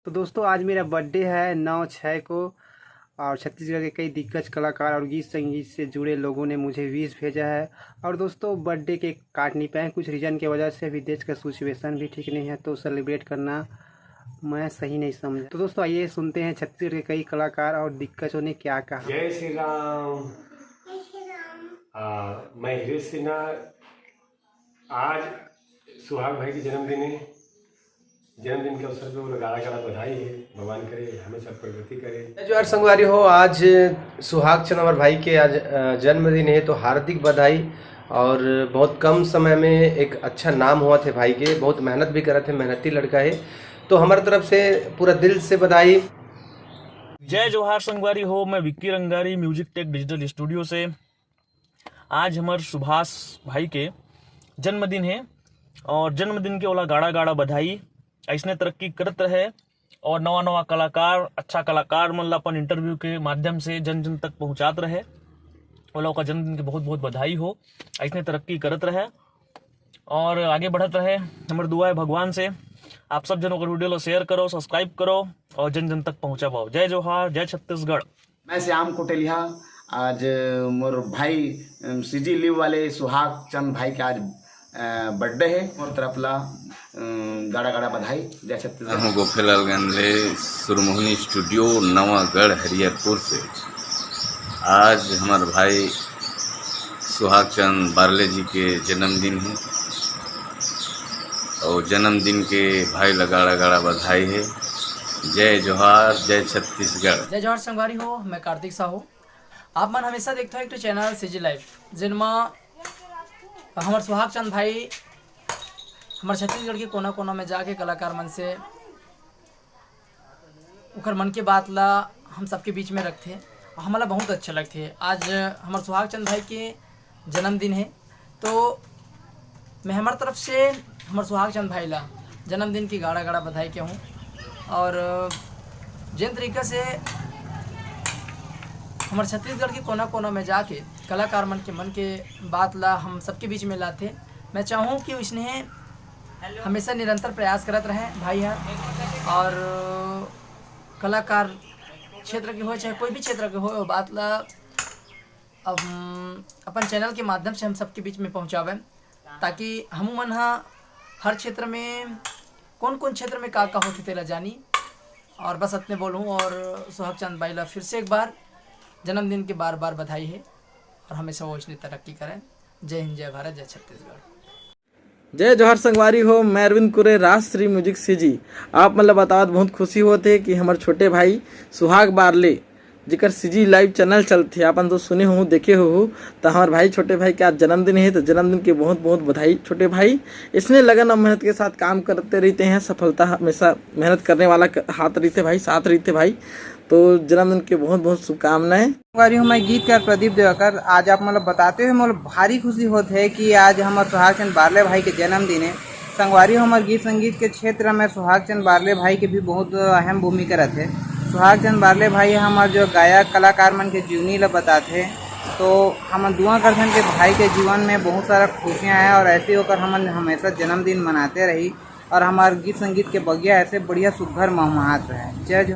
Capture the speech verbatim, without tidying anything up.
तो दोस्तों, आज मेरा बर्थडे है नौ छः को, और छत्तीसगढ़ के कई दिग्गज कलाकार और गीत संगीत से जुड़े लोगों ने मुझे विश भेजा है। और दोस्तों, बर्थडे केक काट नहीं पाए कुछ रीजन की वजह से, अभी देश का सिचुएशन भी ठीक नहीं है, तो सेलिब्रेट करना मैं सही नहीं समझा। तो दोस्तों, आइए सुनते हैं छत्तीसगढ़ के कई कलाकार और दिग्गजों ने क्या कहा। जय श्री राम। आ, मैं हिरेश सिन्हा। आज सुहाग भाई के जन्मदिन है। जन्मदिन के अवसर पे वो गाड़ा गाड़ा बधाई है। भगवान करे हमेशा प्रगति करे। जय जोहार संगवारी हो, आज सुहाग चंद हमारे भाई के आज, अ, जन्मदिन है, तो हार्दिक बधाई। और बहुत कम समय में एक अच्छा नाम हुआ थे भाई के, बहुत मेहनत भी करत है, मेहनती लड़का है, तो हमारे तरफ से पूरा दिल से बधाई। जय जोहार संगवारी हो, मैं Vicky Rangari, music tech digital studio से। आज हमर सुभाष भाई के जन्मदिन है और जन्मदिन के ओला गाड़ा गाड़ा बधाई। ऐसने तरक्की करत रहे और नवा नवा कलाकार, अच्छा कलाकार मन ला अपन इंटरव्यू के माध्यम से जन जन तक पहुंचात रहे। ओला ओकर जन्मदिन के बहुत बहुत बधाई हो, ऐसने तरक्की करत रहे। और आगे बढ़त रहे। हमर दुआ है भगवान से, आप सब जन ओकर वीडियो ला शेयर करो, सब्सक्राइब करो और जन जन तक पहुंचा पाओ। जय जोहार, जय छत्तीसगढ़। मैं श्याम कोटेलिया। आज मोर भाई, अम, सीजी लिव वाले सुहाग चंद भाई के आज, अ, बर्थडे है। मोर तरफ ला, अम, गाड़ा गाड़ा बधाई। जय छत्तीसगढ़। हूँ गोखेलाल गंधले, सुरमोहनी स्टूडियो, नवागढ़ हरिहरपुर से। आज हमार भाई सुहाग चंद बारले जी के जन्मदिन है और जन्मदिन के भाई ला गाड़ा गाड़ा बधाई है। जय जोहार, जय छत्तीसगढ़। जय जोहार संगवारी हो, मैं कार्तिक साहू। आप मन हमेशा देखते हो एक ठो चैनल सीजी लाइव, जिनमा हमर सुहाग चंद भाई हमर छत्तीसगढ़ के कोना कोना में जाके कलाकार मन से ओकर मन के बात ला हम सबके बीच में रखथे और हमला बहुत अच्छा लगथे। आज हमर सुहाग चंद भाई के जन्मदिन है, तो मैं हमर तरफ से हमर सुहाग चंद भाई ला जन्मदिन की गाड़ा गाड़ा बधाई के हूँ। और जेन तरीका से हमर छत्तीसगढ़ के कोना कोना में जाके कलाकार मन के मन के बात ला हम सबके बीच में लाथे, मैं चाहूँ कि उसने हमेशा निरंतर प्रयास करत रहे भाई ह। और कलाकार क्षेत्र के हो चाहे कोई भी क्षेत्र के हो, वो बात ला अब अपन चैनल के माध्यम से हम सबके बीच में पहुँचावें, ताकि हमू मन ह हर क्षेत्र में कौन कौन क्षेत्र में का का होथे तेला जानी। और बस अतने बोलूँ और सुहाग चंद भाई ला फिर से एक बार जन्मदिन के बार बार बधाई है और हमेशा वो इसने तरक्की करें। जय हिंद, जय भारत, जय छत्तीसगढ़। जय जोहार संगवारी हो, मैं अरविंद कुरे, राजश्री म्यूजिक सीजी। आप मन ल बतावत बहुत खुशी होत हे कि हमर छोटे भाई सुहाग बारले, जेकर सीजी लाइव चैनल चलथे, आपन तो सुने हो, देखे हो, तो हमार भाई, छोटे भाई के आज जन्मदिन है, तो जन्मदिन के बहुत बहुत बधाई छोटे भाई। इसने लगन और मेहनत के साथ काम करते रहते हैं, सफलता हमेशा मेहनत करने वाला क-, हाथ रहते भाई, साथ रहते भाई। तो जन्मदिन के बहुत बहुत शुभकामनाएं। संगवारी हो, मैं गीतकार प्रदीप देवकर। आज आप मन ल बताते हुए मोला भारी खुशी होत है कि आज हमर सुहाग चंद बारले भाई के जन्मदिन है। संगवारी हो, हमर गीत संगीत के क्षेत्र में सुहाग चंद बारले भाई के भी बहुत अहम भूमिका रहथे। सुहाग चंद बारले भाई हमर जो गायक कलाकार मन के जीवनी ल बताथे, तो हमन दुआ करथन कि भाई के जीवन में बहुत सारा खुशियां आए और ऐसे ही ओकर हमन हमेशा जन्मदिन मनाते रही और हमार गीत संगीत के बगिया ऐसे बढ़िया सुघर महमहात रहे। जय जय।